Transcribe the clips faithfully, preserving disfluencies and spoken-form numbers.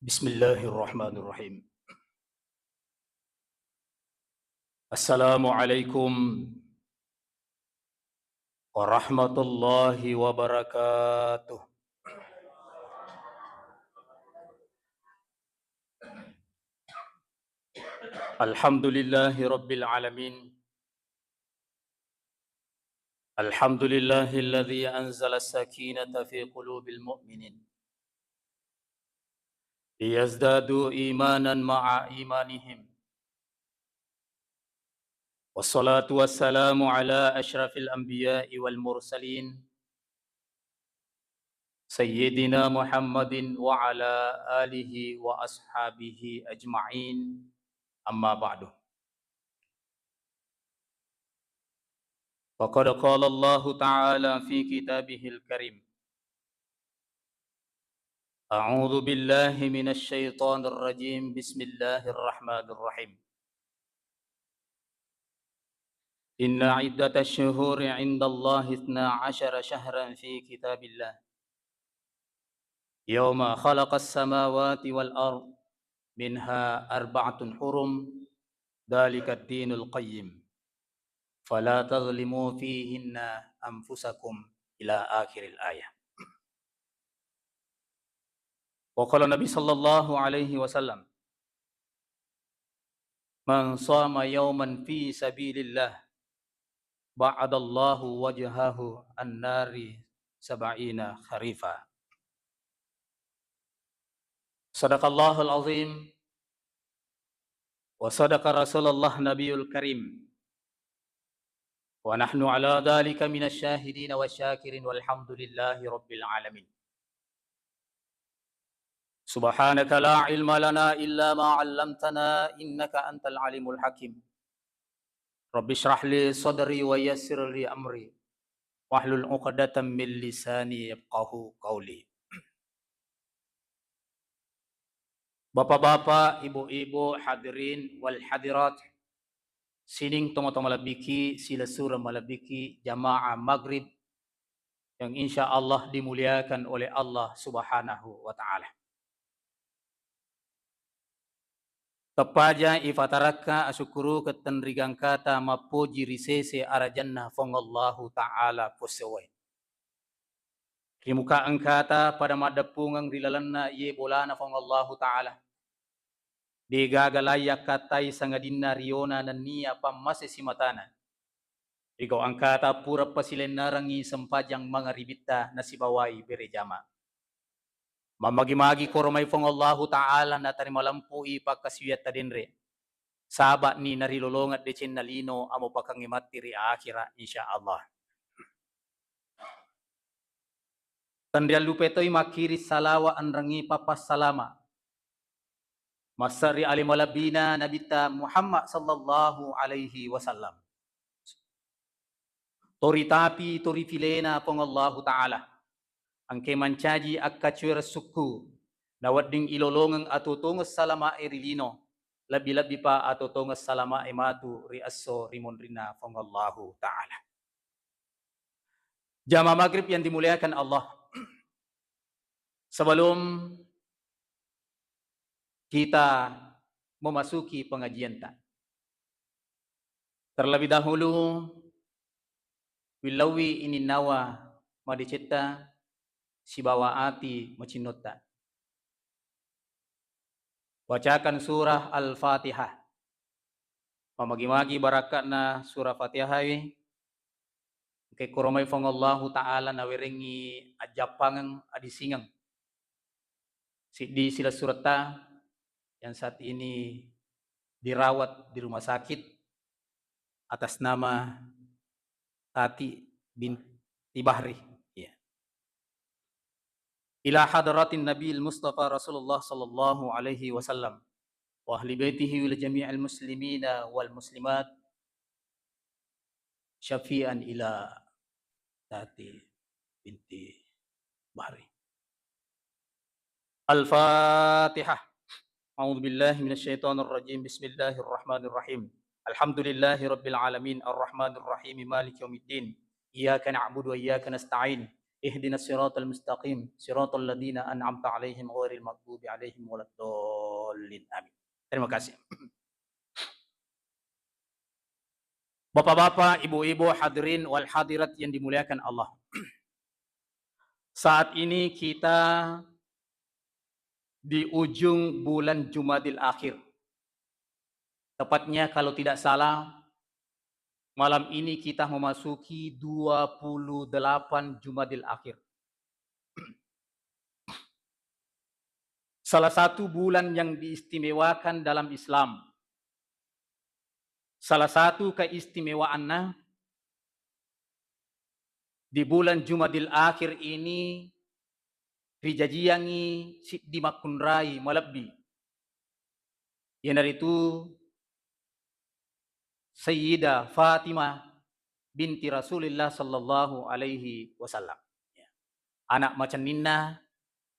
Bismillahirrahmanirrahim. Assalamualaikum warahmatullahi wabarakatuh. Alhamdulillahi rabbil alamin. Alhamdulillahilladzi anzala sakinata fi qulubil mu'minin liyazdadu imanan ma'a imanihim. Wassalatu wassalamu ala asyrafil anbiya'i wal mursalin, Sayyidina Muhammadin wa ala alihi wa ashabihi ajma'in. Amma ba'du. Faqad qala Allahu ta'ala fi kitabihil karim. A'udzu billahi minasy syaithanir rajim. Bismillahirrahmanirrahim. Inna iddatasy syuhuri 'indallahi itsna asyara syahran fi kitabillah. Yauma khalaqas samawati wal ard minha arba'atun hurum, dzalikad dinul qayyim. Fala tazlimu fihinna anfusakum, ila akhiril ayah. Wa qala Nabi sallallahu alaihi wasallam, "Man shama yauman fi sabilillah, ba'adallahu wajhahu an-nari sab'ina kharifa." Sadaqallahul azim wa sadaqa Rasulullah Nabiyul Karim. Wa nahnu ala dzalika minasy syahidin wasy syakirin walhamdulillahi rabbil alamin. Subhanaka la ilma lana illa ma 'allamtana innaka antal alimul hakim. Rabbi shrah li sadri wa yassir li amri wahlul 'uqdatam min lisani yafqahu qauli. Bapak-bapak, ibu-ibu, hadirin wal hadirat, sining tomatoa malebbiki, silessureng malebbiki, jamaah maghrib yang insya Allah dimuliakan oleh Allah Subhanahu wa Ta'ala. Teppaja ifatarakka asukkurukeng tenrigangkata mappoji ri sese arajanna Fuang Allahu Ta'ala possewae. Ri muka engkata pada maddeppungeng ri lalenna iye bolana Fuang Allahu Ta'ala. Degaga lai yakkattai sangadinna riona nennia pammase simatana. Rigau engkata pura pasilennerengngi sempajang mangaribitta nasibawai bere jama. Mammagi-magi koromai Fuang Allahu Ta'ala natarima lempui pakkasiwiatta denre. Saba'ni narilolongeng decenna lino amo pakangnge matti ri akhira, insya Allah. Tenriallupe toi makkiri salawa enrengngi pappassalama masseri ale malebbina Nabitta Muhammad sallallahu alaihi wasallam. Tori tapi, tori filena Puang Allahu Ta'ala. Engke mancaji akkacuereng sukku, nawedding ilolongeng atotongeng salama'e ri lino, lebbi-lebbi pa atotongeng salama'e matu ri esso ri munrinna Puang Allahu Ta'ala. Jamaah maghrib yang dimuliakan Allah, sebelum kita memasuki pengajianta, terlebih dahulu, willauwi ininnawa madecetta sibawa ati macinnotta. Bacakan surah Al-Fatihah. Mamagi-magi barakka'na surah Fatihawi, engka koromai Fuang Allahu Ta'ala nawerengngi ajjappangeng adisingeng. Siddi silessuretta yang saat ini dirawat di rumah sakit atas nama Tati binti Bahri. Ya. Ila hadratin Nabil Mustafa Rasulullah sallallahu alaihi wasallam wa ahli baitihi wa jami'il muslimina wal muslimat syafi'an ila Tati binti Bahri. Al-Fatihah. A'udzu billahi minasy syaithanir rajim. Bismillahirrahmanirrahim. Alhamdulillahi rabbil alamin, arrahmanir rahim, maliki yaumiddin. Iyyaka na'budu wa iyyaka nasta'in. Ihdinas siratal mustaqim, siratal ladzina an'amta 'alaihim ghairil maghdubi 'alaihim waladdallin. Amin. Terima kasih. Bapak-bapak, ibu-ibu, hadirin wal hadirat yang dimuliakan Allah. Saat ini kita di ujung bulan Jumadil Akhir. Tepatnya, kalau tidak salah, malam ini kita memasuki dua puluh delapan Jumadil Akhir. Salah satu bulan yang diistimewakan dalam Islam. Salah satu keistimewaanna, di bulan Jumadil Akhir ini rijajiangngi siddi makkunrai malebbi, iyanaritu Sayyidah Fatimah binti Rasulillah sallallahu alaihi wasallam. Ya. Anak macenninna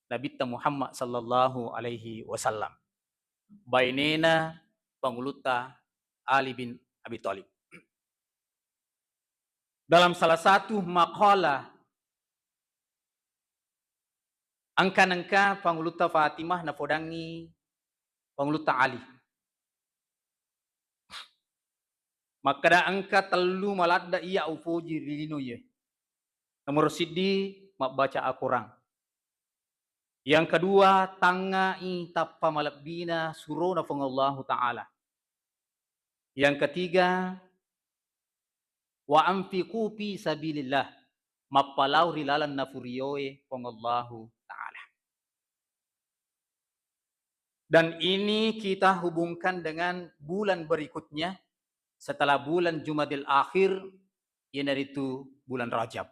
Nabitta Muhammad sallallahu alaihi wasallam. Bainena Pangulutta Ali bin Abi Thalib. Dalam salah satu maqalah, engka nengka Pangulutta Fatimah nafodangngi Pangulutta Ali. Makkeda, engka tellu maladde iya upoji ri lino iye. Nomoro siddi, mabbaca Al-Quran. Yang kedua, tangngai tappa malebbina surona Puang Allahu Ta'ala. Yang ketiga, wa anfiqu fi sabilillah, mappalau ri laleng nafurioe Puang Allahu Ta'ala. Dan ini kita hubungkan dengan bulan berikutnya setelah bulan Jumadil Akhir, iyanaritu bulan Rajab.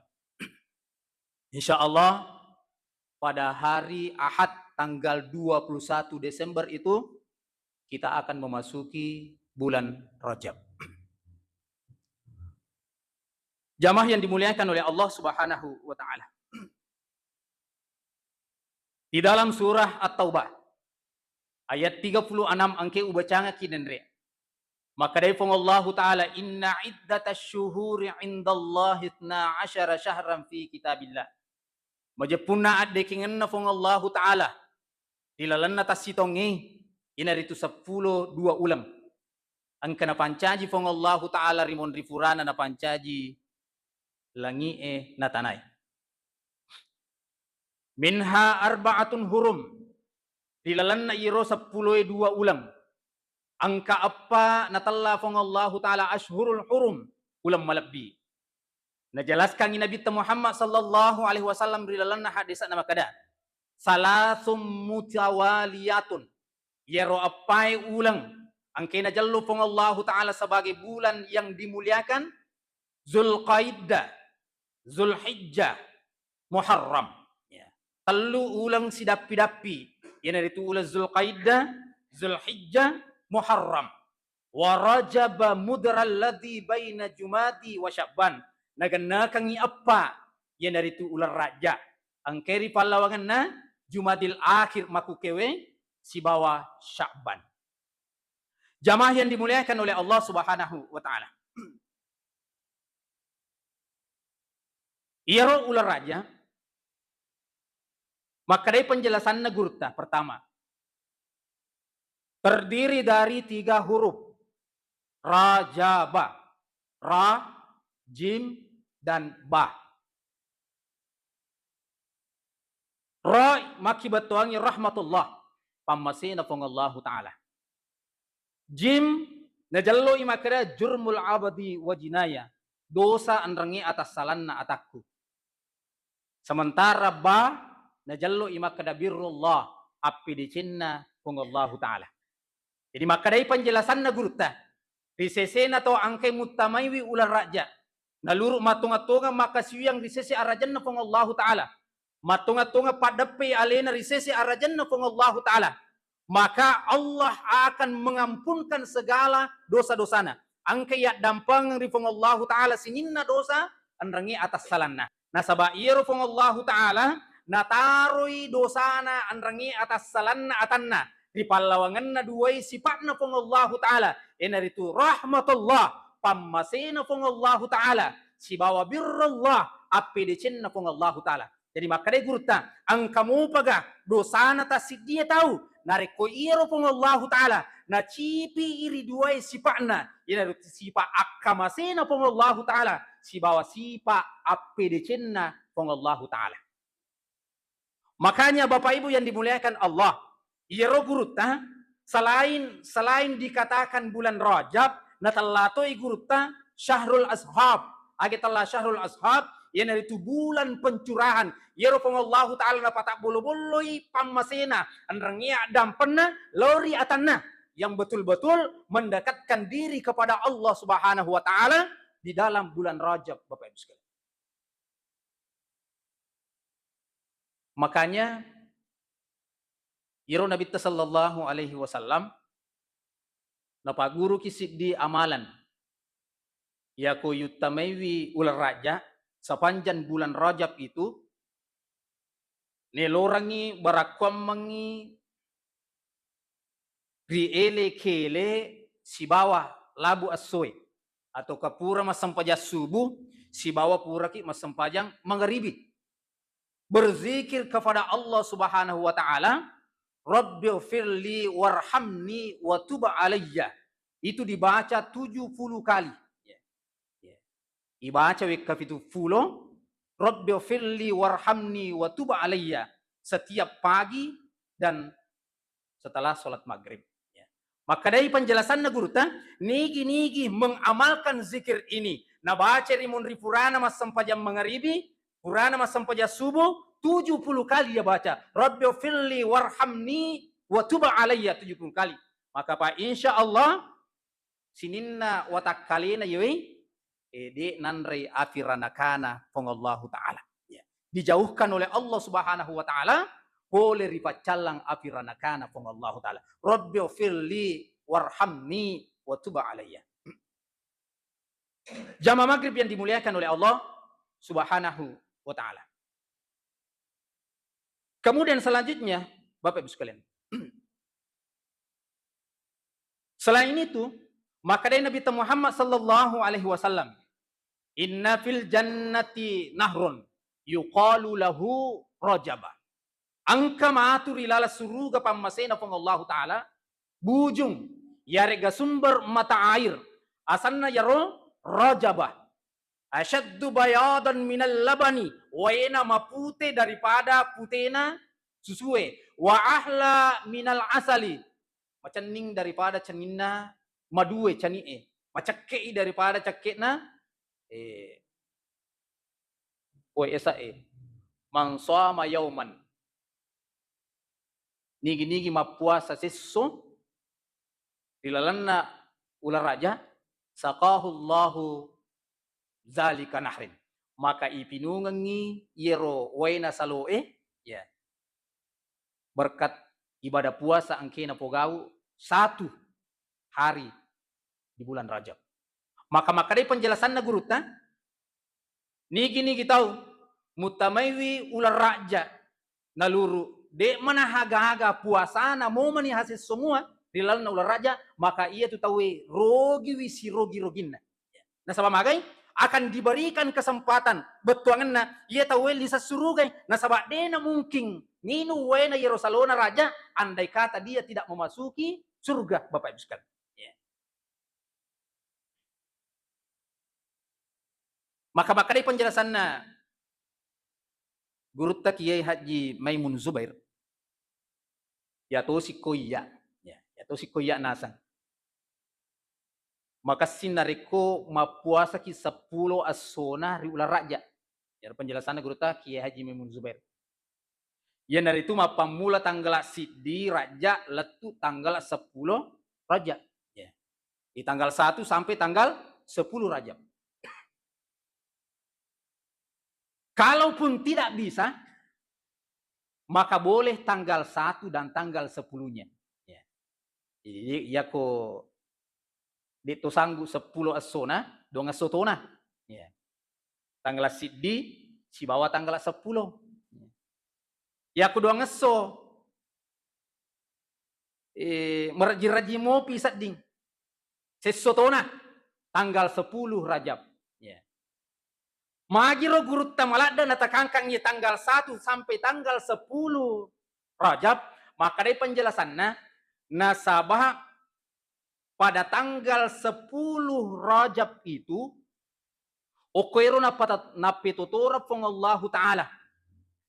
Insya Allah, pada hari Ahad tanggal dua puluh satu Desember itu, kita akan memasuki bulan Rajab. Jamaah yang dimuliakan oleh Allah Subhanahu wa Ta'ala. Di dalam surah At-Taubah, ayat tiga puluh enam engke ubacangaki denre. Makkedai Puang Allahu Ta'ala, "Inna iddatasy syuhuri 'indallahi itsna asyara syahran fi kitabillah." Majeppunna addekengenna Puang Allahu Ta'ala ri lalenna tassitongnge, iyanaritu seppulo dua uleng. Engka napancaji Puang Allahu Ta'ala ri monri purana, napancaji langi'e na tanae. Minha arba'atun hurum, ri lalenna iyaro seppuloe dua uleng. Engka eppa natella Puang Allahu Ta'ala asyhurul hurum, uleng malebbi. Najelaskangngi Nabitta Muhammad sallallahu alaihi wasallam ri lalenna hadisna makkeda, "Salasum mutawaliyatun." Iyaro eppae uleng engkae najello Puang Allahu Ta'ala sebagai bulan yang dimuliakan, Zulqaidah, Zulhijjah, Muharram. Ya. Tellu uleng sidappi-dappi. Iyanaritu uleng Zulqaidah, Zulhijjah, Muharram. Wa Rajaba mudral ladzi baina Jumadi wa Sya'ban. Nagennekengngi eppa, iyanaritu uleng Rajab. Engkae ri pallawangenna Jumadil Akhir makkukewe sibawa Sya'ban. Jamaah yang dimuliakan oleh Allah Subhanahu wa Ta'ala. Iyaro uleng Rajab, makkedai penjelasanna gurutta, pertama, terdiri dari tiga huruf, Rajaba, ra, jim, dan ba. Ra makkibettuangngi rahmatullah, pammasena Puang Allahu Ta'ala. Jim, najelloi makkeda jurmul abdi wa jinaya, dosa enrengnge atassalanna atakku. Sementara ba, najelloi makkeda birrullah, appidecenna Puang Allahu Ta'ala. Jadi makkedai penjelasanna gurutta, ri sesena to engkae muttamaiwi uleng Rajab, naluru mattonga-tongeng makkasiwiyang ri sese arajanna Puang Allahu Ta'ala, mattonga-tongeng paddeppei alena ri sese arajanna Puang Allahu Ta'ala, maka Allah akan mengampunkan segala dosa-dosana. Engka yaddampengeng ri Puang Allahu Ta'ala sininna dosa enrengnge atassalanna. Nasaba iyaro Puang Allahu Ta'ala nataroi dosana enrengnge atassalanna atanna ri pallawangenna duai sipa'na Puang Allahu Ta'ala, iyanaritu rahmatullah, pammasena Puang Allahu Ta'ala, sibawa birrullah, appedecenna Puang Allahu Ta'ala. Jadi makkedai gurutta, engka mopaga dosana tassiddie tau, narekko iyaro Puang Allahu Ta'ala nacipi'i ri duae sipa'na, iyanaritu sipa akkamasena Puang Allahu Ta'ala sibawa sipa appedecenna Puang Allahu Ta'ala. Makanya Bapak Ibu yang dimuliakan Allah, iyaro gurutta, selain, selain dikatakan bulan Rajab, natella toi gurutta syahrul ashab. Age tella syahrul ashab, iyanaritu bulan pencurahan. Iyaro Puang Allahu Ta'ala napatabbolo-bolloi pammasena, enrengnge addampenna, lao ri atanna, yang betul-betul mendekatkan diri kepada Allah Subhanahu wa Ta'ala di dalam bulan Rajab, Bapak Ibu sekalian. Makanya, iyaro Nabitta sallallahu alaihi wasallam napagguruki siddi amalan. Iyako yuttamaiwi uleng Rajab, sepanjang bulan Rajab itu, nelorangngi barakkuammengngi ri ele-kele sibawa labu essoe, ataukah pura massempajang subuh sibawa puraki massempajang mangaribi. Berzikir kepada Allah Subhanahu wa Ta'ala, "Rabbighfirli warhamni wa tub alayya." Itu dibaca tujuh puluh kali. Ya. Ya. Ibaca wekka pitu pulo, "Rabbighfirli warhamni wa tub alayya," setiap pagi dan setelah sholat maghrib. Ya. Makkedai penjelasanna gurutta, nigi-nigi mengamalkan zikir ini, nabaca ri munri purana massempajang mangaribi, purana massempajang subuh, tujuh puluh kali ia baca, "Rabbighfirli warhamni wa tub alayya," tujuh puluh kali. Maka, Pak, insya Allah, sininna watakkalena yoi, eh, de nanrei api ranakana Puang Allahu Ta'ala. Ya. Dijauhkan oleh Allah Subhanahu wa Ta'ala pole ri paccallang api ranakana Puang Allahu Ta'ala. "Rabbighfirli warhamni wa tub alayya." Jamaah maghrib yang dimuliakan oleh Allah Subhanahu wa Ta'ala. Kemudian selanjutnya, Bapak Ibu sekalian, selain itu, makkedai Nabi Muhammad sallallahu alaihi wasallam, "Inna fil jannati nahrun yuqalu lahu Rajaba." Engka matu ri laleng suruga pammasena Puang Allahu Ta'ala, bujung, yarega sumber mata air, asanna yaro Rajabah. "Asyaddu bayadan minal labani," waena mapute daripada putena susue, "wa ahla minal asali," macenning daripada ceninna madue cani'e, macekke'i daripada cekke'na, eh, Woi, esa'e, "Man shoma yauman," nigi-nigi mappuasa sesso ri lalenna uleng Raja, "saqahu Allahu dzalika nahrin," maka ipinungengngi iyero waena saloe, ya, berkat ibadah puasa engkae napogau satu hari di bulan Rajab. Maka makkedai penjelasanna gurutta, nigi-nigi tau muttamaiwi uleng Raja naluru, de'ma nahaga-haga puasana momani hasessomua ri lalenna uleng Raja, maka iyatu tauwe rogiwi sirogi-roginna. Nasaba magai? Akan diberikan kesempatan bettuangenna iya tauwe lise surugai, nasaba de'na mungkin nginung waena iyero salona Raja andai kata dia tidak memasuki surga, Bapak Ibu sekalian. Ya. Maka makkedai penjelasanna gurutta Kiai Haji Maimun Zubair, ya tosi ko iya, ya, ya tosi ko iya naseng. Makessing narekko mappuasaki seppulo essona ri uleng Raja. Iyaro penjelasanna gurutta Kiai Haji Maimun Zubair. Iyanaritu mappammula tanggala siddi Raja lettu tanggala seppulo Raja. Ya. Di tanggal satu sampai tanggal sepuluh Rajab. Kalaupun tidak bisa, maka boleh tanggal satu dan tanggal sepuluhnya. Ya. Jadi, iyako de'to sanggup seppulo essona, duang esso tona. Ya. Tanggal siddi sibawa tanggal seppulo. Iyako duang esso, eh, merajing-rajing mopi sedding. Sesso tona, tanggal sepuluh Rajab. Ya. Magiro gurutta maladde natakangkang iya tanggal satu sampai tanggal sepuluh Rajab, makkedai penjelasanna, nasaba pada tanggal sepuluh Rajab itu, okkoero napata-, nappetotoreng Puang Allahu Ta'ala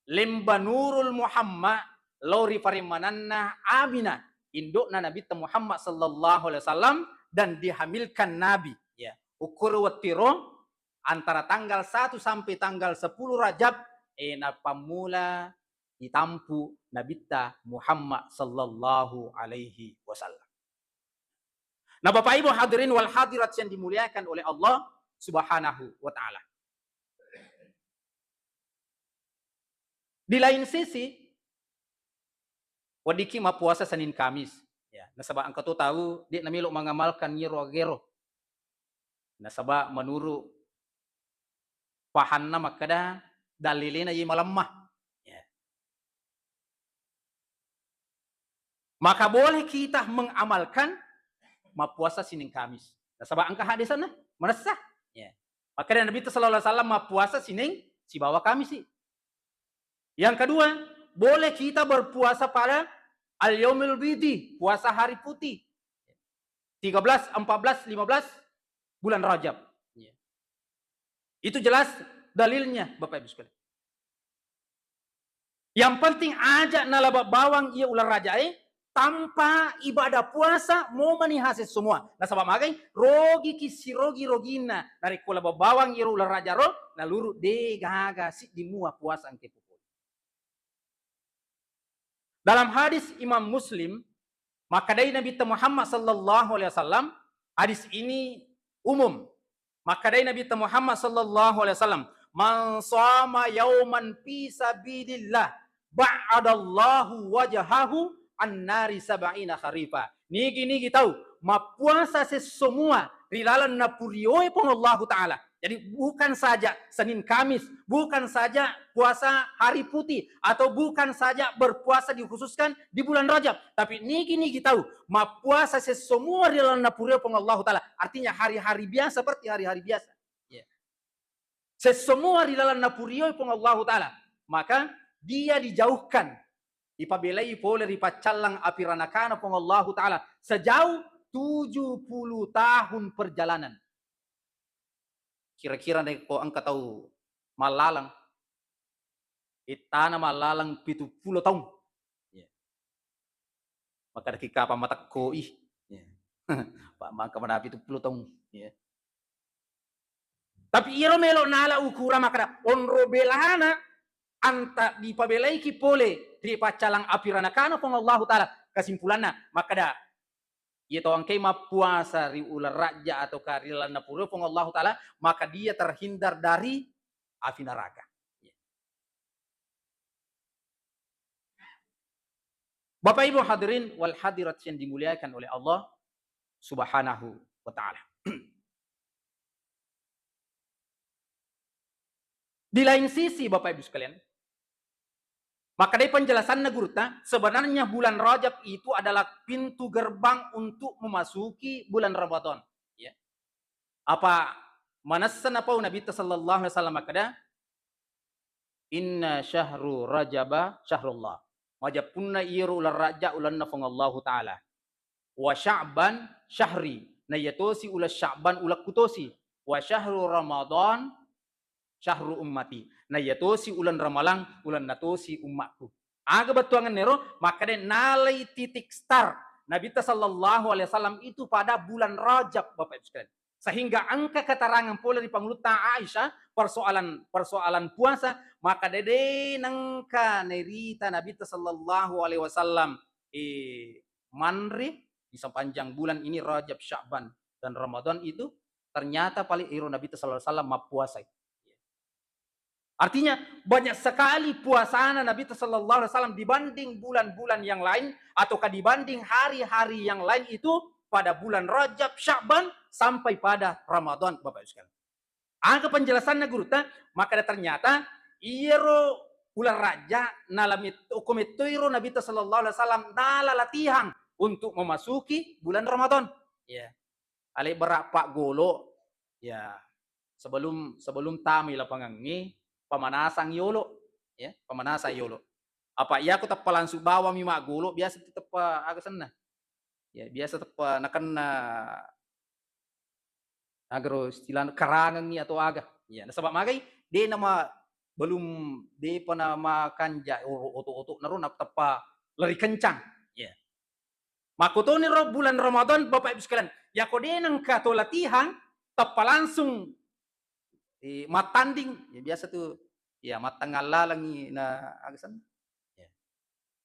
lemba Nurul Muhammad lao ri paremananna Aminah, indo'na Nabitta Muhammad sallallahu alaihi wasallam, dan dihamilkan Nabi. Ya, okkoero wettiro antara tanggal satu sampai tanggal sepuluh Rajab, eh, napammula ditampu Nabitta Muhammad sallallahu alaihi wasallam. Nah, Bapak Ibu hadirin wal hadirat yang dimuliakan oleh Allah Subhanahu wa Ta'ala. Di lain sisi, weddikki mappuasa Senin Kamis. Ya, nasaba engka to tau de' namelo mangamalkan iyaro agero. Nasaba menurut pahanna makkeda dalilena iye malemma. Ya. Maka boleh kita mengamalkan mappuasa Senin Kamis. Nasaba engka hadisna manessa. Ya. Makkeda Nabi sallallahu alaihi wasallam mappuasa Senin sibawa Kamis. Yang kedua, boleh kita berpuasa pada al-yaumil bidi, puasa hari putih. Tiga belas, empat belas, lima belas bulan Rajab. Ya. Itu jelas dalilnya, Bapak Ibu sekalian. Yang penting aja nalaba bawang iya uleng Rajae tanpa ibadah puasa momani haseng semua. Nasaba magai, rogiki sirogi-roginna. Narekko laba bawang iyaro uleng Raja ro, naluru de gaga siddi mua puasa engke pupuli. Dalam hadis Imam Muslim, makkedai Nabi Muhammad sallallahu alaihi wasallam, hadis ini umum. Makkedai Nabi Muhammad sallallahu alaihi wasallam, "Man shama yauman fi sabilillah, ba'adallahu wajhahu an nari sab'ina kharifa." Nigi-nigi tau mappuasa sessomoa ri laleng napurioe Puang Allahu Ta'ala. Jadi, bukan saja Senin Kamis, bukan saja puasa hari putih, atau bukan saja berpuasa dikhususkan di bulan Rajab, tapi nigi-nigi tau mappuasa sessomoa ri laleng napurioe Puang Allahu Ta'ala, artinya hari-hari biasa seperti hari-hari biasa. Ya. Sessomoa ri laleng napurioe Puang Allahu Ta'ala, maka dia dijauhkan, ipabelai pole ri paccallang api ranakana Puang Allahu Ta'ala sejauh tujuh puluh tahun perjalanan. Kira-kira narekko engka tau mallaleng, ittana mallaleng pitu pulo taung. Ya. Makkedaki kapang matekkoi. Ya. Pak, maka mana pitu pulo taung. Ya. Tapi iyaro melo nala ukurang makkeda onro belana anta dipabelaiki pole ri paccalang api ranakana Puang Allahu Ta'ala. Kesimpulanna, makkeda, iya tau engkai mappuasa ri uleng Rajja atau ri laleng napurioe Puang Allahu Ta'ala, maka dia terhindar dari api neraka. Bapak Ibu hadirin wal hadirat yang dimuliakan oleh Allah Subhanahu wa Ta'ala. Di lain sisi, Bapak Ibu sekalian, makkedai penjelasanna gurutta, sebenarnya bulan Rajab itu adalah pintu gerbang untuk memasuki bulan Ramadan. Ya. Apa manessa napau Nabitta sallallahu alaihi wasallam makkeda, "Inna syahru Rajaba syahrullah." Majeppunna iyaro uleng Rajja ulenna Puang Allahu Ta'ala. "Wa Sya'ban syahri." Na iya tosi uleng Sya'ban ulekku tosi. "Wa syahru Ramadan syahru ummati." Na iya tosi uleng Ramalang ulenna tosi ummakku. Aga bettuangenna ero? Makkeda nalai titik start Nabitta sallallahu alaihi wasallam itu pada bulan Rajab, Bapak Ibu sekalian. Sehingga engka keterangan pole ri pangulutta Aisyah, persoalan, persoalan puasa, maka dede nengka nairita Nabitta sallallahu alaihi wasallam, eh, manre di sepanjang bulan ini, Rajab, Sya'ban, dan Ramadan itu, ternyata paling iro Nabitta sallallahu alaihi wasallam mappuasai. Artinya, banyak sekali puasana Nabitta sallallahu alaihi wasallam dibanding bulan-bulan yang lain, ataukah dibanding hari-hari yang lain itu pada bulan Rajab, Sya'ban, sampai pada Ramadan, Bapak Ibu sekalian. Aga penjelasanna gurutta, makkeda ternyata iyaro uleng Rajja nala met-, okko mettoiro Nabitta sallallahu alaihi wasallam nala latihan untuk memasuki bulan Ramadan. Ya. Ale berak pak golo, ya. sebelum, sebelum tamai lapangengnge, pamanasang yolo, ya, pamanasang yolo. Apa iyako teppa langsung bawammi maggolo, biasa tu teppa aga senna. Ya, biasa teppa nakenna agaro istilahna karangengngi atau aga. Ya, nasaba magai, de nama belum, depa namakanja o-, oto-oto naro nateppa lari kencang. Ya. Makkotoni ro bulan Ramadan, Bapak Ibu sekalian, yako de nengka to latihan, teppa langsung, eh, mattanding. Ya, biasa tu, ya, mattangallalengi na aga senna. Ya.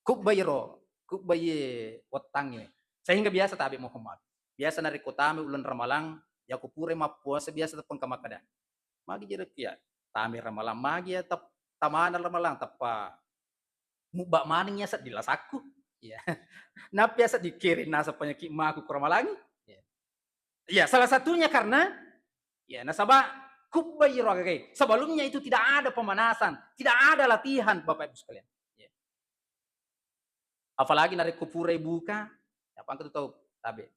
Kubbai ro, kubbai wettangnge. Sehingga biasa tabe Muhammad. Biasa narekko tame uleng Ramalang, yako pura mappuasa biasa teppengka makkeda, "Magi jero kia? Tame Ramalang magi ya tep-, tamana Ramalang teppa mubba maneng ya seddi lasakku." Ya. Nappi ya seddi kere naseng penyakit maku ku Ramalangi. Ya. Ya, salah satunya karena, ya, nasaba kubbai ro agagai. Sebelumnya itu tidak ada pemanasan, tidak ada latihan, Bapak Ibu sekalian. Ya. Apalagi narekko purai buka, apa engka tu tau tabe.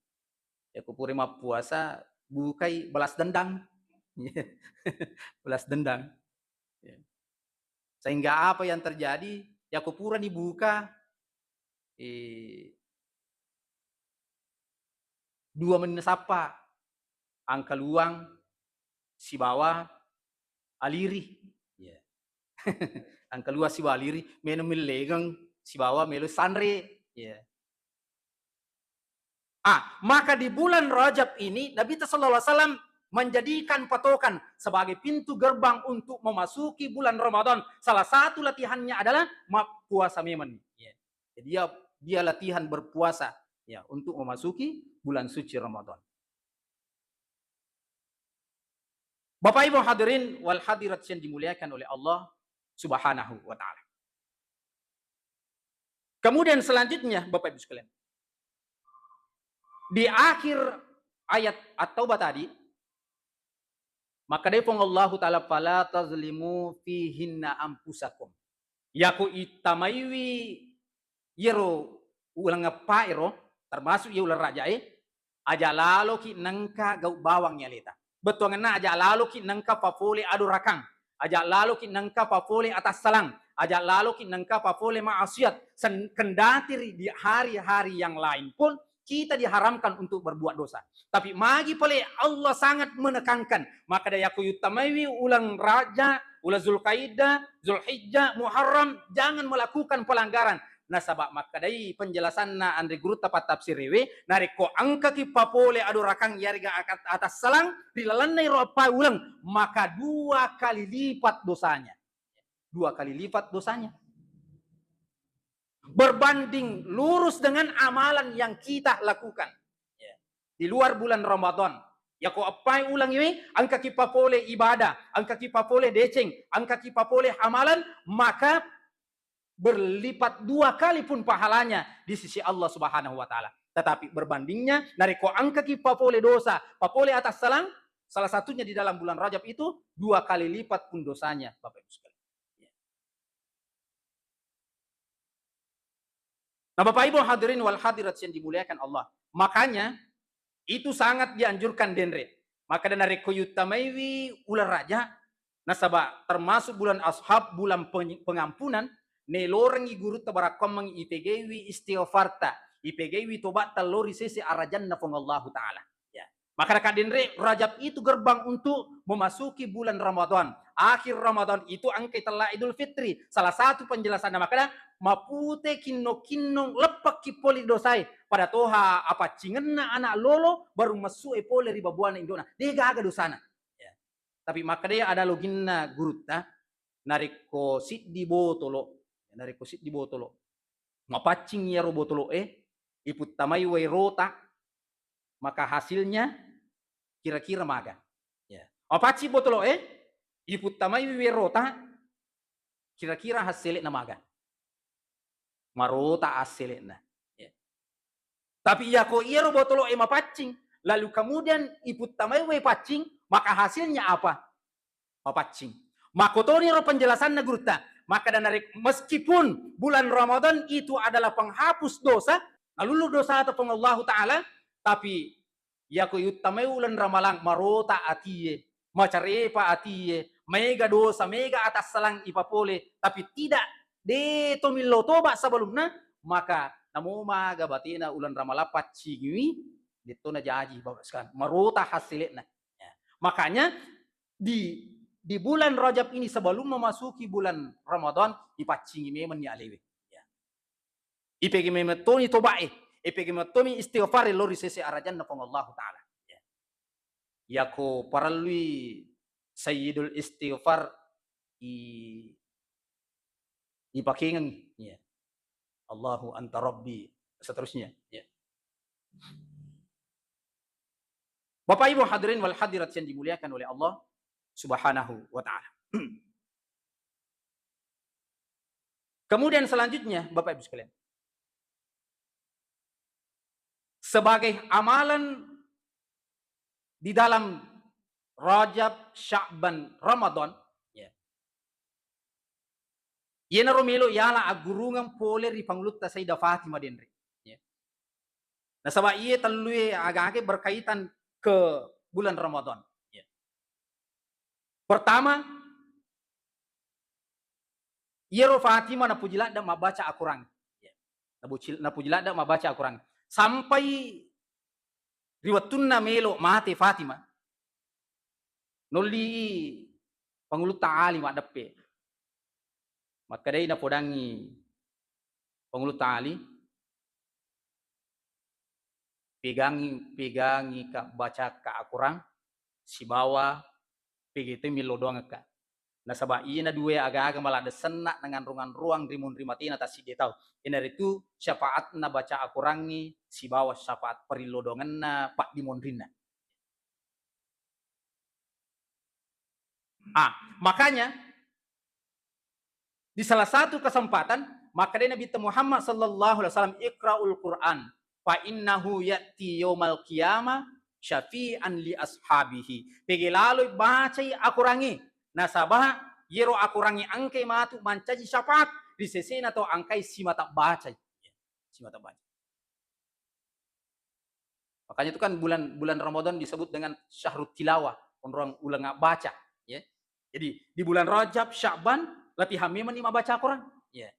Ya, ko purai mappuasa, bukai balas dendam. Balas dendam. Ya. Sehingga apa yang terjadi? Yako purani buka, eh, dua menit sappa, angkaluang sibawa aliri. Ya. Angkaluang sibawa aliri, melo millegeng sibawa melo sanre. Ya. Ah, maka di bulan Rajab ini, Nabi sallallahu alaihi wasallam menjadikan patokan sebagai pintu gerbang untuk memasuki bulan Ramadan. Salah satu latihannya adalah ma-, puasa memang. Ya. Jadi dia, dia latihan berpuasa, ya, untuk memasuki bulan suci Ramadan. Bapak Ibu hadirin wal hadirat yang dimuliakan oleh Allah Subhanahu wa Ta'ala. Kemudian selanjutnya, Bapak Ibu sekalian, di akhir ayat At-Taubah tadi, maka dari Puang Allahu Ta'ala, "Fala tazlimu fihinna anfusakum." Yako ittamaiwi iyaro uleng eppa ero, termasuk iya uleng rajae, aja laloki nengka gau bawang aleta. Bettuangenna aja laloki nengka papole adorakang, aja laloki nengka papole atassalang, aja laloki nengka papole maksiat. Sen-, kendati ri di hari-hari yang lain pun kita diharamkan untuk berbuat dosa. Tapi magi pale Allah sangat menekankan, maka da yako yuttamaiwi uleng Raja, uleng Zulkaidah, Zulhijjah, Muharram, jangan melakukan pelanggaran. Nasaba makkedai penjelasanna anre gurutta pattafsirewe, narekko engkaki papole adorakang yarega akat-, atassalang ri lalenna iro eppa uleng, maka dua kali lipat dosanya. Dua kali lipat dosanya. Berbanding lurus dengan amalan yang kita lakukan. Ya. Di luar bulan Ramadan. Yako eppai uleng iwe, engkaki papole ibadah, engkaki papole deceng, engkaki papole amalan, maka berlipat dua kali pun pahalanya di sisi Allah Subhanahu wa Ta'ala. Tetapi berbandingnya, narekko engkaki papole dosa, papole atassalang, salah satunya di dalam bulan Rajab itu, dua kali lipat pun dosanya, Bapak Ibu sekalian. Nah, Bapak Ibu hadirin wal hadirat yang dimuliakan Allah, makanya itu sangat dianjurkan denre. Maka dan narekko yuttamaiwi uleng Raja, nasaba termasuk bulan Ashab, bulan peny-, pengampunan, nelorengi gurutta barakkuammengngi ipegaiwi istighfarta, ipegaiwi tobatta lao ri sese arajanna Puang Allahu Ta'ala. Ya. Maka denre, Rajab itu gerbang untuk memasuki bulan Ramadan. Akhir Ramadan itu engkai tella Idul Fitri. Salah satu penjelasanna makkeda, mapute kinno-kinno leppekki pole dosae. Pada toha apaccingenna anak lolo baru messu e pole ri babuana indona. De gaga dosana. Ya. Tapi makkeda ada loginna gurutta, narekko siddi botolo, narekko siddi botolo, mapaccing iyaro botolo'e, iputtamai wae rota, maka hasilnya kira-kira maga. Ya. Mapaccing botolo'e, iputtamai wae rota, kira-kira hassele'na maga. Marota assele'na. Ya. Tapi iyako iyaro botolo'e mapaccing, lalu kemudian iputtamai wae paccing, maka hasilnya apa? Mapaccing. Makkotoniro penjelasanna gurutta. Makkeda narek-, meskipun bulan Ramadan itu adalah penghapus dosa, nalulu dosata Puang Allahu Ta'ala, tapi yako yuttamai uleng Ramalang, marota atie, macarepa atie, maega dosa, maega atassalang ipapole, tapi tidak, de to millau toba sebelumna, maka namo maga batena uleng Ramalang paccingiwi, de to najaji, Bapak sekalian. Marota hasilena. Ya. Makanya di, di bulan Rajab ini, sebelum memasuki bulan Ramadan, ipaccingi memang ni alewe. Ya. Ipegé memettoni tobaé, ipegé memettomi istighfar lao ri sese arajanna Puang Allahu Ta'ala. Ya. Yako parellui Sayyidul Istighfar i-, ipakengengi. Ya. Allahu anta rabbi, seterusnya. Ya. Bapak Ibu hadirin wal hadirat yang dimuliakan oleh Allah Subhanahu wa Ta'ala. Kemudian selanjutnya, Bapak Ibu sekalian, sebagai amalan di dalam Rajab, Sya'ban, Ramadan, ya. Iyanaro melo yala aggurungeng pole ri Pangulutta Sayyidah Fatimah denre. Ya. Nasaba iye tellue aga-aga berkaitan ke bulan Ramadan. Ya. Pertama, iyaro Fatimah napuji ladde mabbaca Al-Quran. Ya. Nabuci-, napuji ladde mabbaca Al-Quran. Sampai ri wettunna melo mate Fatimah, nolli Pangulutta Ali maddeppe. Makkedai napodangi Pangulutta Ali, pegangi, pegangi ka bacakka Al-Quran sibawa pegete millo doangekka. Nasaba iyena dua aga-aga maladde senna nanganro-nganroang ri munri matena tassiddi tau. Iyanaritu syafaatna baca Al-Qurangngi sibawa syafaat parillo doangenna paddimonrinna. Ah, makanya di salah satu kesempatan, makkedai Nabi Muhammad sallallahu alaihi wasallam, "Iqra'ul Qur'an, fa innahu ya'ti yaumal qiyamah syafi'an li ashabihi." Pegé laloi bacai Akorangnge, nasaba yero Akorangnge engkai matu mancaji syafaat ri sesena tau engkai simata bacai. Simata bacai. Makanya itu kan bulan, bulan Ramadan disebut dengan syahrut tilawah, onrong uleng baca, ya. Jadi di bulan Rajab, Sya'ban, latihan memang ni mabaca Al-Quran, ya.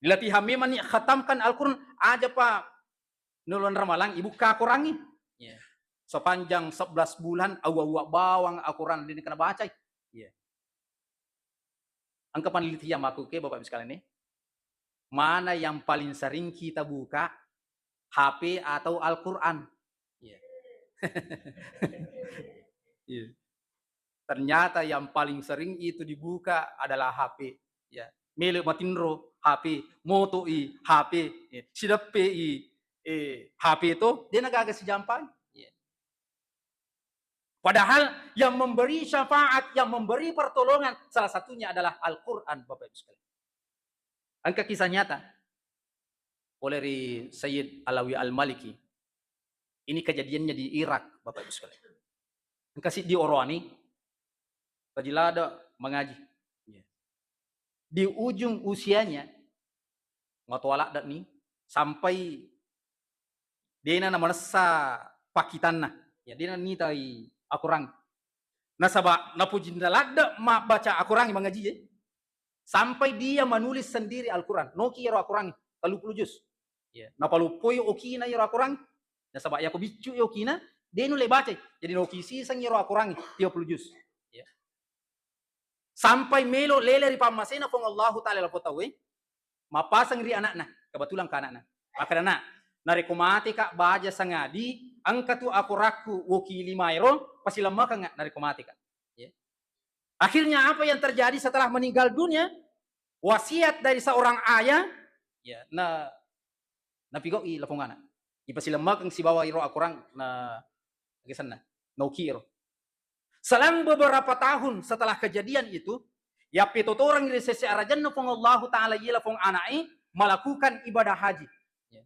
Latihan memang ni khatamkan Al-Quran, aja pa nulon Ramalang ibuka Al-Quran ni, ya. Sepanjang sebelas bulan, awa-awa bawang Al-Quran ini kena baca, ya. Engka penelitian makkuke, Bapak Ibu sekalian, nih. Mana yang paling sering kita buka, H P atau Al-Quran? Iya. Iya. Ternyata yang paling sering itu dibuka adalah H P. Ya. Mele matinro, H P. Moto'i, H P. Ya. Sideppe'i, eh, H P to, de nagaga sijampai. Ya. Padahal yang memberi syafaat, yang memberi pertolongan, salah satunya adalah Al-Quran, Bapak Ibu sekalian. Engka kisah nyata oleh ri Sayyid Alawi Al-Maliki. Ini kejadiannya di Irak, Bapak Ibu sekalian. Engka siddi oroane, rajin ladde mengaji. Di ujung usianya, matoa ladde ni, sampai dena namanessa pakkitanna. Ya, dena nitai Akorang. Nasaba napojinna ladde mabbaca Akorang mangaji, eh. Sampai dia menulis sendiri Al-Quran. Noki ero Akorang, tellu puluh juz. Ya, napaloppoi okina ero Akorang. Nasaba yako biccu okina, de nulle bacai. Jadi noki siseng ero Akorang, tiga puluh juz. Ya. Sampai melo lele ri pammasena Puang Allahu Ta'ala lako tauwe, mappaseng ri anakna, kebetulan ke anakna. Makkeda, "Nak, narekko mateka baja sangadi, engka tu akorakku woki lima ero, pasilemmakengnga narekko mateka." Ya. Akhirnya apa yang terjadi setelah meninggal dunia? Wasiat dari seorang ayah, ya, na, napigau'i lapong anak. Ipasilemmakeng sibawa iro akorang na gesenna, nauki iro. Selang beberapa tahun setelah kejadian itu, yappetotoreng ri sese arajanna Puang Allahu Ta'ala iya lapong anak'e melakukan ibadah haji. Ya.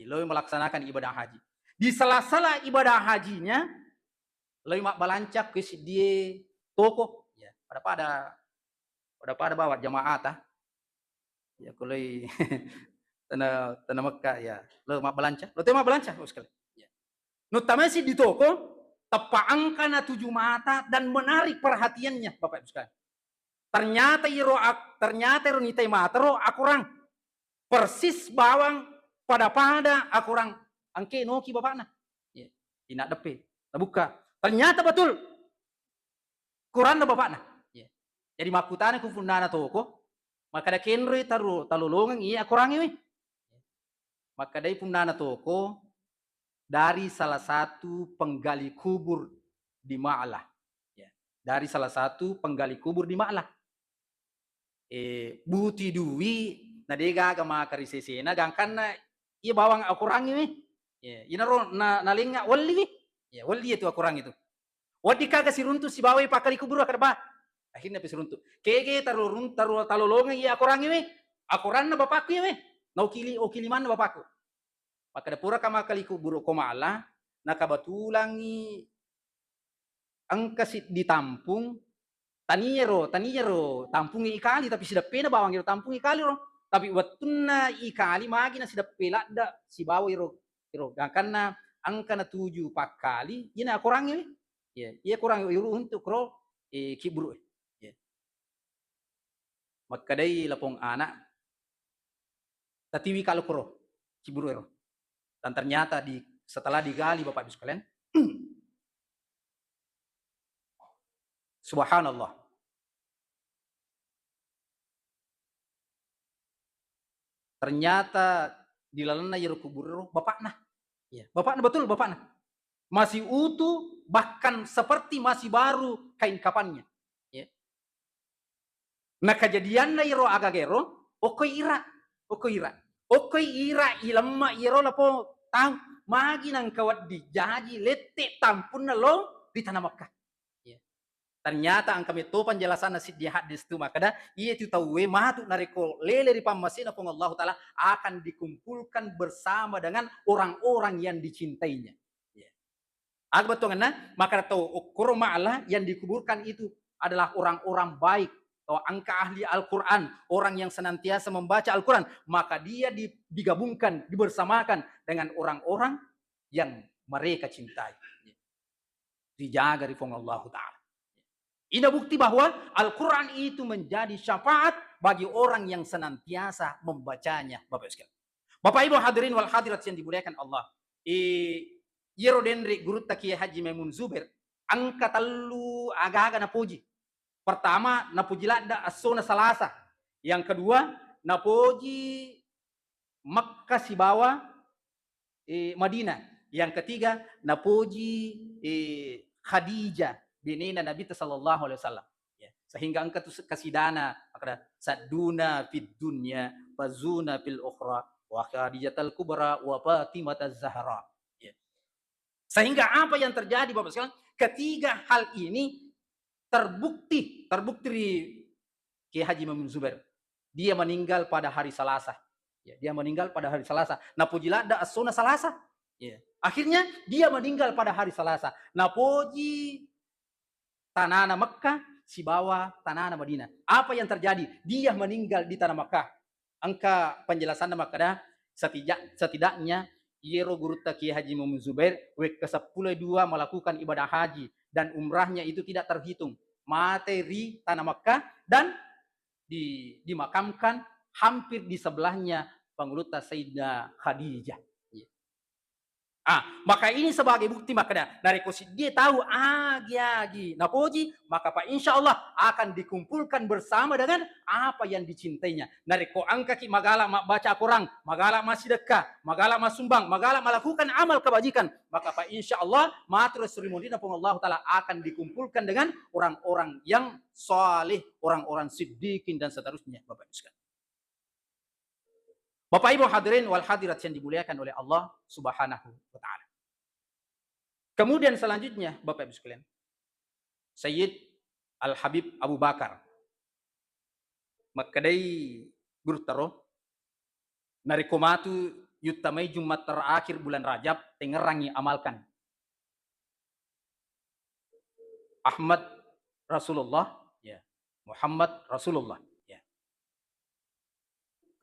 Iloi melaksanakan ibadah haji. Di sela-sela ibadah hajinya, loi mabbalanca ke siddie toko. Ya, pada-pada, pada-pada bawa jamaah ta. Ya, kuloi tana, tana Mekka, ya. Lo mabbalanca, lo te mabbalanca, oh, sekali. Ya. Nuttamai siddi toko, Teppa engka natuju mata dan menarik perhatiannya, Bapak Ibu sekalian. Ternyata iro ak-, ternyata iro nitai mata ro akorang. Persis bawang pada-pada akorang. Engke noki bapakna. Ya. Ina deppe. Nabukka. Ternyata betul. Koranna bapakna. Ya. Jadi makkutana ku punnana toko, makkada kenroi taru-, talolongeng iya akorangnge we. Makkedai punnana toko, dari salah satu penggali kubur di Ma'lah. Ya, dari salah satu penggali kubur di Ma'lah. Eh, buti dui, na de gaga maka ri sesena, gangkanna iya bawang akorangnge we. Ya, inaro na, nalengnga welli we. Ya, welli itu akorang itu. Wedding kaga siruntu sibawai pakkali kuburu, akkeda, "Bah." Akhirnya pe siruntu. Kege tarurun-, taru-, talolongeng iya akorangnge we. Akoranna bapakku iya we. Naukili, okili manna bapakku. Makkeda, "Puraka makkali kuburu ko Ma'lah, nakabatulangngi engka siddi tampung, taniero, taniero tampungnge ikali, tapi sideppena bawang ero tampungnge ikali ro. Tapi wettunna ikali magi na sideppe ladde sibawa iro, iro. Gangkanna engka natuju pakkali, iyana akorangnge we." Iya, iya korang iro untuk ro, eh, kiburu. Iya. Makkedai lapong anak, "Tatiwi kalo koro, kiburu ero." Dan ternyata di, setelah digali, Bapak Ibu sekalian, subhanallah. Ternyata di lalenna iyaro kuburu ero bapakna. Iya, bapakna, betul, bapakna. Masih utuh, bahkan seperti masih baru kain kafannya. Iya. Na kejadianna iyaro agaga ero, okkoi ira, okkoi ira. Okkoi ira ilemma iyaro lapong tau, magi nangka wedding jaji lette tampunna lao ri tanah Makkah. Iya. Ternyata engka metto penjelasanna siddi hadis tu makkeda, iya tu tauwe matu narekko lele ri pammasena Puang Allahu Ta'ala akan dikumpulkan bersama dengan orang-orang yang dicintainya. Iya. Aga bettuangenna, makkeda tau okkoro Ma'lah yang dikuburkan itu adalah orang-orang baik. Tau engka ahli Al-Quran, orang yang senantiasa membaca Al-Quran, maka dia di-, digabungkan, dibersamakan dengan orang-orang yang mereka cintai. Dijaga ri Puang Allahu Ta'ala. Ini bukti bahwa Al-Quran itu menjadi syafaat bagi orang yang senantiasa membacanya, Bapak Ibu sekalian. Bapak Ibu hadirin wal hadirat yang dimuliakan Allah, i-, iyaro denre gurutta Kiai Haji Maimun Zubair, engka tellu aga-aga napoji. Pertama, napoji ladde essona Salasa. Yang kedua, napoji Makkah sibawa, eh, Madinah. Yang ketiga, napoji, eh, Khadijah, benena Nabitta sallallahu alaihi wasallam. Ya, sehingga engka tu se-, kasidana, makkeda, "Sadduna fid dunya, fazuna fil ukhra, wa Khadijatal Kubra, wa Fatimataz Zahra." Ya. Sehingga apa yang terjadi, Bapak sekalian? Ketiga hal ini terbukti, terbukti ri Kiai Haji Maimun Zubair. Dia meninggal pada hari Salasa. Ya, dia meninggal pada hari Salasa. Napoji ladde essona Salasa. Ya. Akhirnya dia meninggal pada hari Salasa. Napoji tanana Mekah sibawa tanana Madinah. Apa yang terjadi? Dia meninggal di tanah Mekah. Engka penjelasanna makkeda, setija-, setidaknya iyero gurutta Kiai Haji Muhammad Zubair wekka seppulo dua melakukan ibadah haji dan umrahnya itu tidak terhitung. Mate ri tanah Mekah dan di-, dimakamkan hampir di sebelahnya pangulutta Sayyidah Khadijah. Ah, maka ini sebagai bukti makkeda, narekko siddie tau agi-agi napoji, maka pa insya Allah akan dikumpulkan bersama dengan apa yang dicintainya. Narekko engkaki magala mabbaca Al-Quran, magala massidekka, magala masumbang, magala melakukan amal kebajikan, maka pa insya Allah matu ri esso ri munrinna Puang Allahu Ta'ala akan dikumpulkan dengan orang-orang yang saleh, orang-orang siddiqin dan seterusnya, Bapak Ibu sekalian. Bapak Ibu hadirin wal hadirat yang dimuliakan oleh Allah Subhanahu wa Ta'ala. Kemudian selanjutnya, Bapak Ibu sekalian, Sayyid Al Habib Abu Bakar makkedai gurutta ro, narekko matu yuttamai Jumat terakhir bulan Rajab, tengngerangngi amalkan. Ahmad Rasulullah, ya. Muhammad Rasulullah, ya.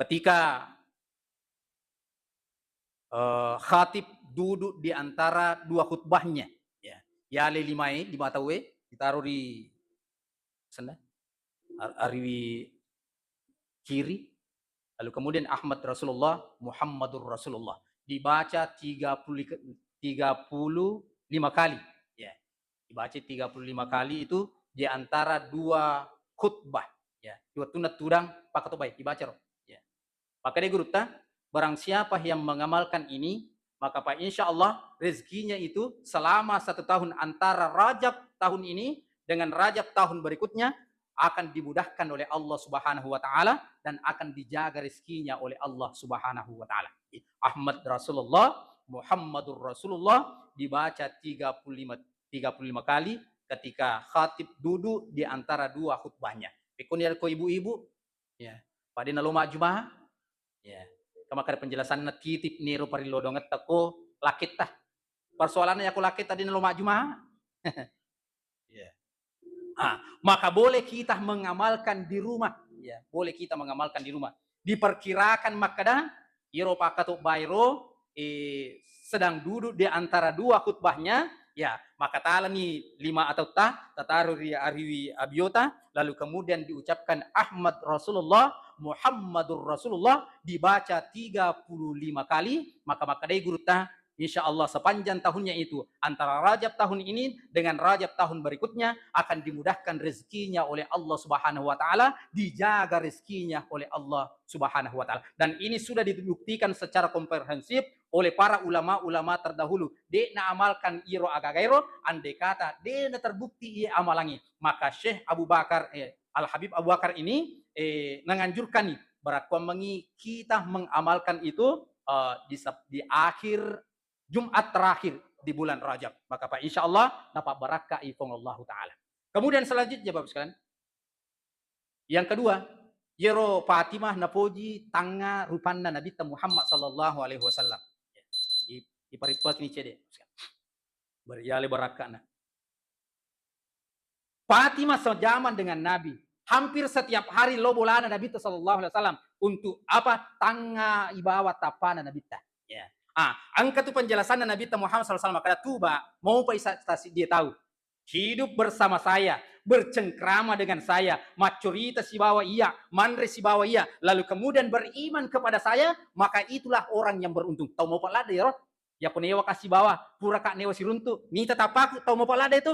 Ketika, eh, khatib duduk di antara dua khutbahnya, ya. Yale limae, lima tauwe ditaro ri senna, ar-, ariwi kiri, lalu kemudian Ahmad Rasulullah, Muhammadur Rasulullah. Dibaca tiga puluh, tiga puluh lima kali. Ya. Dibaca tiga puluh lima kali itu di antara dua khutbah. Ya. Dua tunat tudang pakatobbai dibaca ro. Ya. Maka dé gurutta, barang siapa yang mengamalkan ini, maka pa insya Allah rezekinya itu selama satu tahun antara Rajab tahun ini dengan Rajab tahun berikutnya akan dimudahkan oleh Allah Subhanahu wa Ta'ala dan akan dijaga rezekinya oleh Allah Subhanahu wa Ta'ala. Ahmad Rasulullah, Muhammadur Rasulullah dibaca tiga puluh lima, tiga puluh lima kali ketika khatib duduk di antara dua khutbahnya. Pekko ni ko ibu-ibu, ya, pada nalo majjuma, ya, kamakkada penjelasanna titip niro parilodongetta ko laketta. Persoalanna yako laketta dé nalo majjuma. Ya. Ah, maka boleh kita mengamalkan di rumah. Ya, boleh kita mengamalkan di rumah. Diperkirakan makkada, iro pakkatobbairo, eh, sedang duduk di antara dua khutbahnya, ya, maka talani lima atau ta, tataro ri ariwi abiota, lalu kemudian diucapkan Ahmad Rasulullah, Muhammadur Rasulullah, dibaca tiga puluh lima kali, maka makkedai gurutta, insya Allah sepanjang tahunnya itu, antara Rajab tahun ini dengan Rajab tahun berikutnya akan dimudahkan rezekinya oleh Allah Subhanahu wa Ta'ala, dijaga rezekinya oleh Allah Subhanahu wa Ta'ala. Dan ini sudah dibuktikan secara komprehensif oleh para ulama-ulama terdahulu. Dé naamalkan iro aga-aga iro, andai kata dé na terbukti iya amalangi. Maka Syekh Abu Bakar, eh, Al Habib Abu Bakar ini, eh, menganjurkan nih, barakkuammengi kita mengamalkan itu, eh, di sep-, di akhir Jumat terakhir di bulan Rajab. Maka pa insya Allah napabbarakkai Puang Allahu Ta'ala. Kemudian selanjutnya, Bapak sekalian, yang kedua, yero Fatimah napoji tangnga rupanna Nabitta Muhammad sallallahu alaihi wasallam. I-, iparippakini cede. Beriale barakkana. Fatimah sejaman dengan Nabi. Hampir setiap hari lo bolana Nabitta sallallahu alaihi wasallam. Untuk apa? Tangnga ibawa tappana Nabitta. Ya. Ah, engka tu penjelasanna Nabitta Muhammad sallallahu alaihi wasallam, kada tuba, mau pa isa tasi dia tahu. Hidup bersama saya, bercengkrama dengan saya, maccurita sibawa iya, manre sibawa iya, lalu kemudian beriman kepada saya, maka itulah orang yang beruntung. Tau mau palada ya, roh? Ya, ko newa kasi bawa, pura ka newa siruntu, nita tapaku, tau mau palada itu.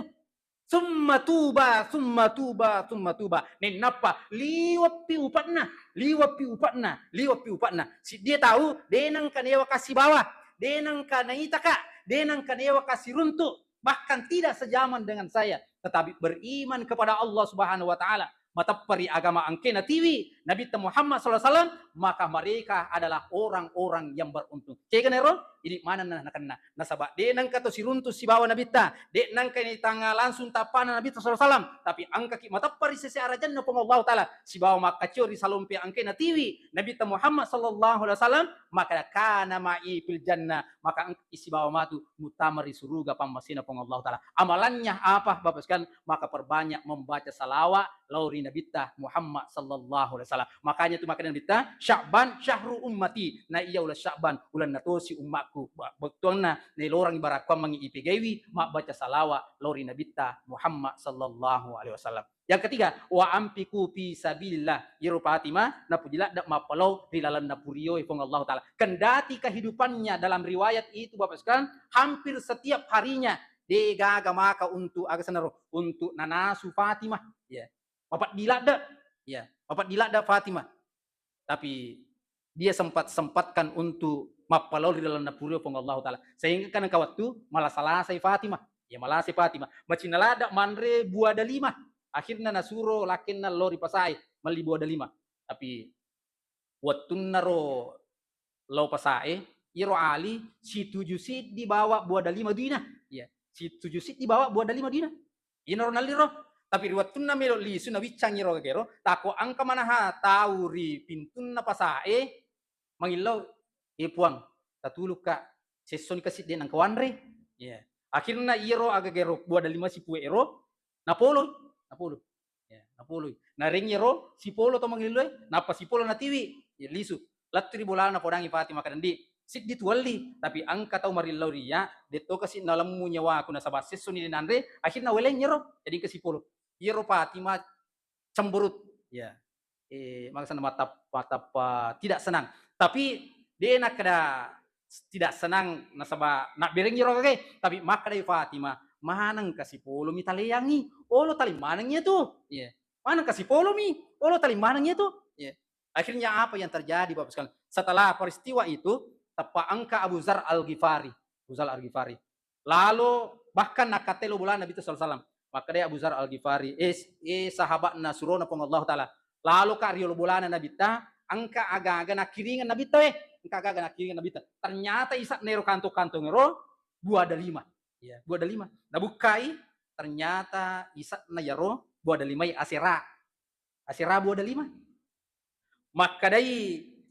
Summa tuba, summa tuba, summa tuba. Nennappa liweppi upa'na, liweppi upa'na, liweppi upa'na. Siddia tau, denang ka newa kasi bawa, denang ka naita ka, denang ka newa kasi runtu. Bahkan tidak sejaman dengan saya, tetapi beriman kepada Allah Subhanahu wa Ta'ala, mateppa ri agama engkena tiwi Nabitta Muhammad sallallahu alaihi wasallam, maka mereka adalah orang-orang yang beruntung. Cegane ro, idi manenna nakenna. Nasaba de nengka to siruntu sibawa Nabitta, de nengka ni tanga langsung tappana Nabitta sallallahu alaihi wasallam, tapi engkaki mateppa ri sese arajanna Puang Allah Ta'ala, sibawa makkacio ri salompe engkena tiwi Nabitta Muhammad sallallahu alaihi wasallam, maka kana ma'i fil jannah, maka engkaki sibawa matu muttama ri suruga pammasena Puang Allah Ta'ala. Amalannya apa, Bapak sekalian? Maka perbanyak membaca salawat lao ri Nabitta Muhammad sallallahu alaihi wasallam. Makanya tu makanya Nabitta, "Sya'ban syahru ummati." Na iya uleng Sya'ban, ulenna tosi ummakku. Ba-, bettuanna nailorangi barakkuammengi ipegaiwi mabbaca salawat lao ri Nabitta Muhammad sallallahu alaihi wasallam. Yang ketiga, "Wa anfiqu fi sabilillah." Iyaro Fatimah napuji ladde mappalao ri lalenna purioe Puang Allah Ta'ala. Kendati kehidupannya dalam riwayat itu, Bapak sekalian, hampir setiap harinya de gaga maka untuk aga senaro, untuk nanasu Fatimah. Ya. Mapeddi ladde. Ya, mapeddi ladde Fatimah. Tapi dia sempat-sempatkan untuk mappalao ri lalenna purio Puang Allah Ta'ala. Sehingga kan engka wettu malasa-lasai Fatimah. Ya, malasai Fatimah. Macinna ladde manre buah delima. Akhirna nasuro lakkenna lao ri pasae melli buah delima. Tapi wettunnaro lao pasae, iyaro Ali situju siddi bawa buah delima duina. Ya, situju siddi bawa buah delima duina. Inaro nalliro. Tapi ri wettunna melo lisu nawiccang iro gagero, tako engka manaha tau ri pintunna pasae, mangillau, "Eh, Puang, tatulukka, sessoni kasi de nengka wanre." Ya. Akhirna iyaro agagero buah delima sipue ero, napoloi, napoloi. Ya, napoloi. Nareng iyaro sipolo to mangilloe, nappa sipolo natiwi, ya, lisu. Lettu ri bolana napodangi Fatimah, makkeda, "Ndi, Siddi tuwelli, tapi engka tau marillau ri iyya, de' to kasi nalemmu nyawaku nasaba sessoni de' nanre, akhirna weleng iyaro, jadi engka sipolo. Iyaro Fatimah cemberut. Ya. Eh, makasana matap-, matappa tidak senang. Tapi de' nakkeda tidak senang nasaba nabbereng iyaro gagae, tapi makkedai Fatimah, "Maneng kasi polomi taleangngi, olo tali maneng iyatu." Ya. "Maneng kasi polomi, olo tali maneng iyatu." Ya. Akhirnya apa yang terjadi, Bapak sekalian? Setelah peristiwa itu, tappa engka Abu Zar Al-Ghifari. Abu Zar Al-Ghifari. Lalo bahkan nakkatai lo bolana Nabitta sallallahu alaihi wasallam. Makkedai Abu Zar Al-Ghifari, "Eh, eh, sahabatna surona Puang Allahu Ta'ala. Lalo ka riolo bolana Nabitta, engka aga-aga nakkiringeng Nabitta, weh. Engka aga-aga nakkiringeng Nabitta." Ternyata isa'na ero kantong-kantong ero buah delima. Ya, buah delima. Nabukkai, ternyata isa'na iyaro buah delimai asera. Asera buah delima. Makkedai,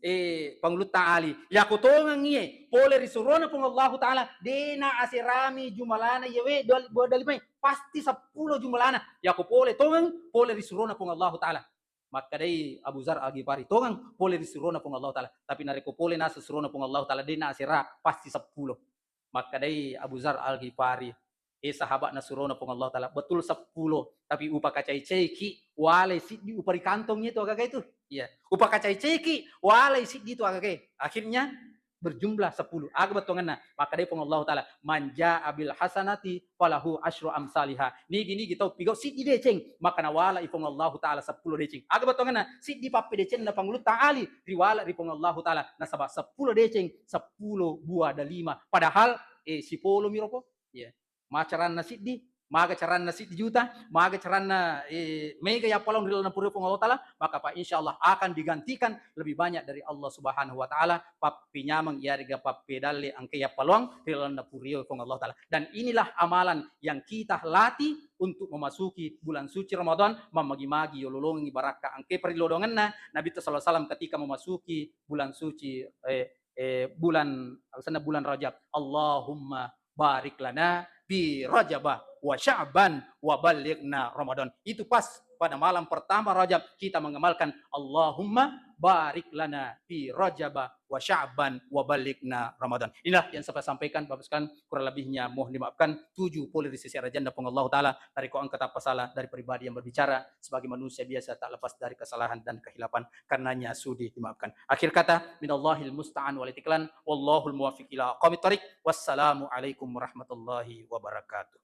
eh, Pangulutta Ali, "Yako tongeng iye, pole ri surona Puang Allahu Ta'ala, de' na aserami jumalana iyewe dol-, buah delimai, pasti seppulo jumalana. Yako pole tongeng, pole ri surona Puang Allahu Ta'ala." Makkedai Abu Zar Al-Ghifari, "Tongeng, pole ri surona Puang Allahu Ta'ala. Tapi narekko pole naseng surona Puang Allahu Ta'ala, de' na asera, pasti seppulo." Makkedai Abu Zar Al-Ghifari, "Eh, sahabatna surona Puang Allahu Ta'ala, betul seppulo, tapi upakacai-caiki walai siddi uparikantong itu agaga itu." Iya. "Upakacai-caiki walai siddi itu agaga." Akhirnya berjumlah sepuluh. Aga bettuangenna? Makkedai Puang Allahu Ta'ala, "Man jaa bil hasanati falahu asyru amsaliha." Nigi-nigi tau pigau siddi deceng, maka nawalai Puang Allahu Ta'ala seppulo deceng. Aga bettuangenna? Siddi pappedecenna Pangulutta Ali riwala ri Puang Allahu Ta'ala, nasaba seppulo deceng, seppulo buah delima. Padahal, eh, sipolo miro po. Iya. Macaranna siddi, maga caranna siddi juta, maga caranna, eh, mega yappalaong ri lalenna pura Puang Allah Ta'ala, maka pa insya Allah akan digantikan lebih banyak dari Allah Subhanahu wa Ta'ala, pappinyameng iyarega pappedalle engka yappalaong ri lalenna pura Puang Allah Ta'ala. Dan inilah amalan yang kita latih untuk memasuki bulan suci Ramadan, mammagi-magi yololongengi barakka engka parilodongenna Nabitta sallallahu alaihi wasallam ketika memasuki bulan suci, eh, eh, bulan, alasanna bulan Rajab. Allahumma barik lana fi Rajaba wa Sya'ban wa ballighna Ramadan. Itu pas pada malam pertama Rajab kita mengamalkan Allahumma barik lana fi Rajaba wa Sya'ban wa ballighna Ramadan. Inilah yang saya sampaikan, Bapak sekalian, kurang lebihnya mohon dimaafkan. Tuju pole ri sisi arajanna Puang Allahu Ta'ala, narekko engka tappa salah dari pribadi yang berbicara, sebagai manusia biasa tak lepas dari kesalahan dan kehilapan, karenanya sudi dimaafkan. Akhir kata, minallahil musta'an wal itiklan, wallahul muwaffiq ila aqwamit thariq. Wassalamualaikum warahmatullahi wabarakatuh.